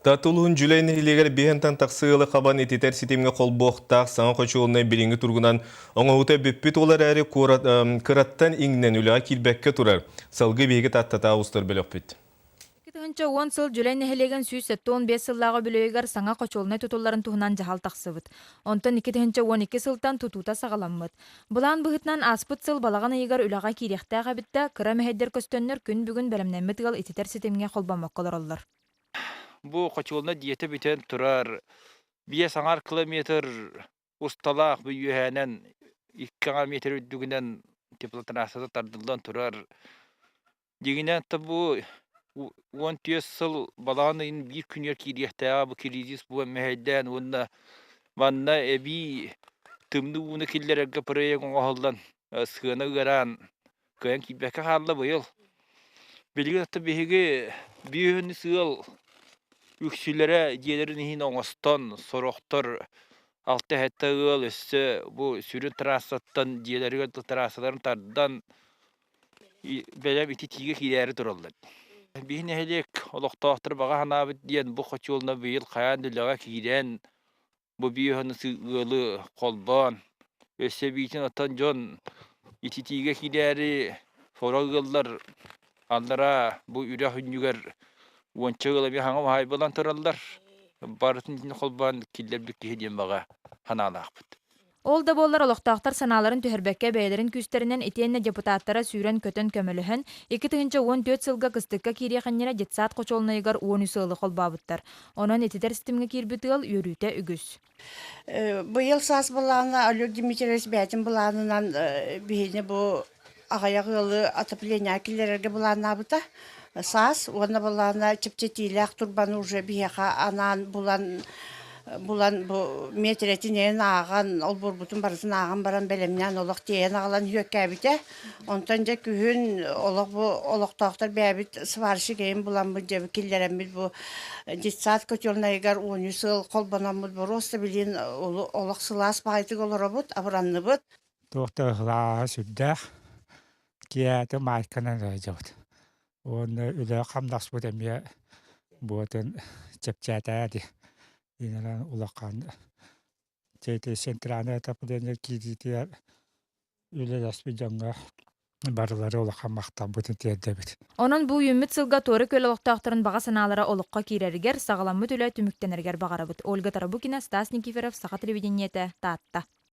Таатта улууһун Дьүлэй нэһилиэгэр биһэнтэн тахса ыалы хабан ититэр ситимҥэ холбуохтаах саҥа хочуолунай билиҥҥи туругунан оҥоһуута бүппүт ол эрээри кыраттан иҥнэн үлэҕэ киирбэккэ турар. Салгыы биһиги Тааттатааҕы устар бөлөхпүт. 2010 сыл Дьүлэй нэһилиэгин 175 сыллааҕы үбүлүөйүгэр саҥа хочуолунай тутулларын туһунан дьаһал тахсыбыт. Онтон 2012 сылтан тутуута саҕаламмыт. Былаан быһыытынан ааспыт сыл балаҕан ыйыгар үлэҕэ киириэхтээх эбит да, кыра мэһэйдэр көстөннөр күн бүгүн бэлэмнэммит ыал ититэр ситимҥэ холбоммокко олороллор. Бу хочуолуна дьиэтэ бүтэн турар биэс аҥаар километр усталаах бу үөһээнэн икки аҥаар метр үрдүгүнэн теплотрассата тардыллан турар. Дьиҥинэн то бу 14 сыл балаҕан ыйын биир күнүгэр киириэхтээҕэ бу кризис буолан мэһэйдээн уонна манна эбии тымныы ууну киллэрэргэ проект оҥоһуллан сыана ыараан кыайан киирбэккэ хаалла быйыл. Билигин оттон биһиги биир сыал үксүлэрэ дьиэлэрин иһин оҥостон, сорохтор алта-сэттэ ыал өссө бу сүрүн трассаттан дьиэлэригэр трассаларын тардан бэлэм ититиигэ киирээри тураллар. Биһи нэһилиэк олохтоохторо баҕа санаабыт диэн бу хочуолуна быйыл хайаан да үлэҕэ киирэн бу биир ыалы холбоон, өссө эбиитин оттон дьон ититиигэ киирээри сорох ыаллар аллараа бу үрэх үнньүгэр уонча ыал эмиэ хаҥа уһаайбалаан тураллар. Барытын итини холбоон киллэрбит киһи диэн баҕа санаалаахпыт. Ол да буоллар олохтоохтор санааларын түһэрбэккэ бэйэлэрин күүстэринэн итиэннэ депутаттара сүүрэн-көтөн көмөлөһөн, 2014 сылга кыстыкка киириэх иннинэ детсад хочуолунайыгар 13 ыалы холбообуттар. Онон ититэр ситимҥэ киирбит ыал үөрүүтэ үгүс. Быйыл саас былаана Олег Дмитриевич бэйэтин былаанынан биһини бу аҕыйах ыалы отопление киллэрэргэ былааннаабыта. Саас уонна былаана чэпчэтиилээх турбаны уже биһиэхэ анаан булан булан бу миэтирэтин ааҕан олбуорбутун барытын ааҕан баран бэлэмнээн олох тиэйэн аҕалан үөккээбитэ. Онтон дьэ күһүн олох бу олохтоохтор бэйэбит сварщик эйин буламмыт дьэ киллэрэммит бу детсад котельнайыгар 13 сыл холбономмут боруоста билин олох сылаас баҕайытык олоробут, абыранныбыт. Туох да ыһылааһа сүрдээх, киэһэтэ маайканан ыалдьабыт. Уонна үлэ-хамнаспыт эмиэ буотун чэпчээтэ дии. Инэн улахан Ити центральное отопление киириитигэр үлэлэспит дьоҥҥо барылары улахан махталбытын тиэрдэбит. Онон бу үүммүт сылга Туора Күөл олохтоохторун баҕа санаалара олоххо киирэригэр, саҕаламмыт үлэ түмүктэнэригэр баҕарабыт. Ольга Тарабукина, Стас Никифоров, Саха телевидениетэ, Таатта.